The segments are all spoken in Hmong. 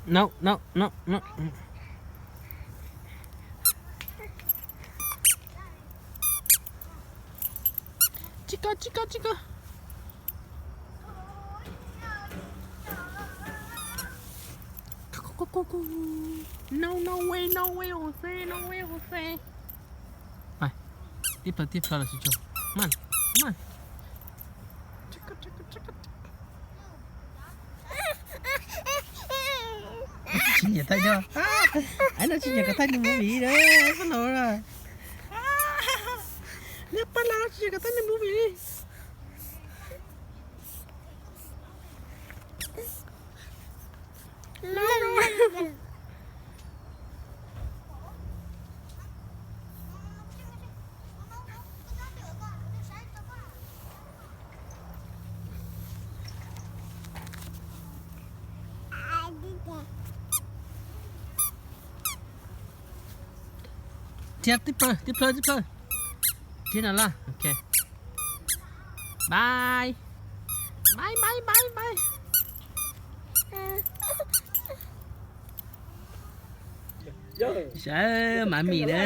No, no, no, no. Tsis koj, tsis koj, tsis koj. No, no way, no way, Jose, no way, Jose. Tib plaws, tib plaws los tsis tshua. Mas, mas. Tsis nyiam thaij no. Ai no tsis nyiam kom thaij nws movie na, pab laus na. Neb pab laus tsis nyiam kom thaij nws movie. Thiab tib plaws, tib plaws, tib plaws. Thiab no lawm, ok. Bye. Bye, bye, bye, bye. Saib mas mis na,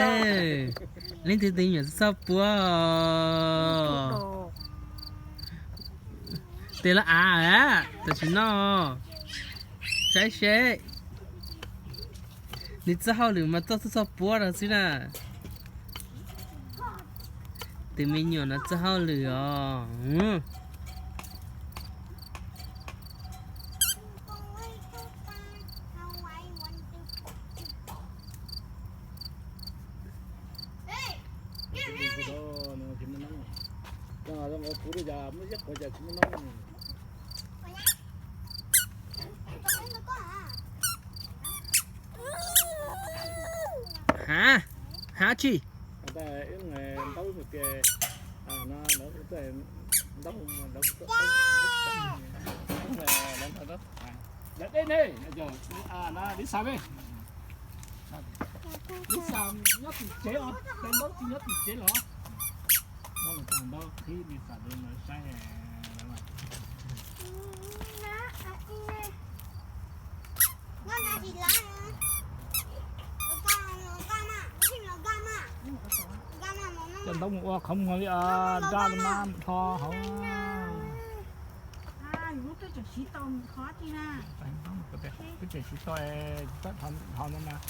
leej twg twb nyuam txog puab. Tes los av, tam sim no saib seb nws txoj hauj lwm mas txog txog puab no xwb na. Tus me nyuam no txoj hauj lwm os. Hab, hab tsi? Lisa, Lisa nyob tim tsev os, Ntaub tsis nyob tim tsev los? Ntaub qhib Lisa saib. Coj Ntaub mus ua qhov muag li os, nraj li mas nrho hauv. Twb tseem siv tau, twb tseem siv tau, tau no mas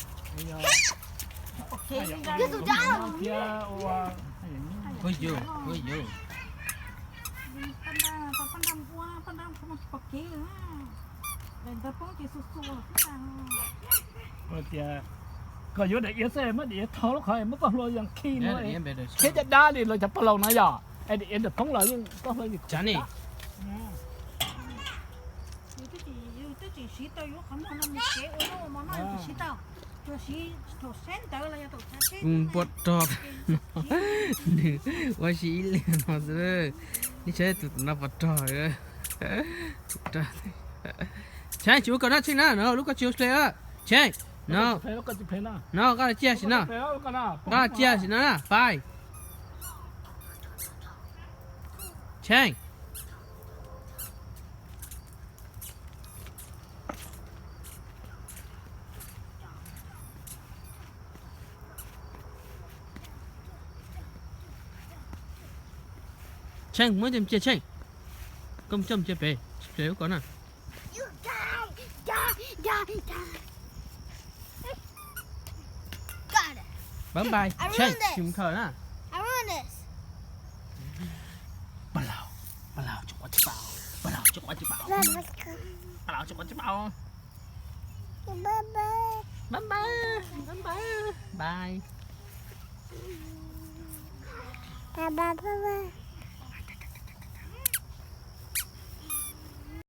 thiab ua. Ua yus, ua yus. Tias koj yuav daim iav xwb, muab daim iav thau lub qhov muab txoj hlua yeej khi no, khiav caj dab li lawv cov pog laus no yom, es daim iav nram poob los yeej txoj hlua yeej tsav ne. Twb tsis siv tau, yuav qhov muag no mus tsev ua noj ua mov no tsis siv tau. Tsuas siv thaum sab ntawd los yog thaum chav tsheb. Npua rog no, nws ua si ib leeg no xwb. Nej saib tus no pua rog. Tsheej, tsis ua kom noj Tsheej na, no lub koj tsis ua hle. Tsheej, no, no koj los ciaj sim no, koj los ciaj sim no na, pais. Tsheej. Tsheej, muab coj mus cia Tsheej. Koj mus coj mus cia pem, pem ub ko na. Bye bye Tsheej, tsis mus khaws na. Pab laus, pab laus tsis quav tsis paub, pab laus tsis quav tsis paub, pab laus tsis quav tsis paub. Bye bye, bye bye, bye. Bye bye, bye bye.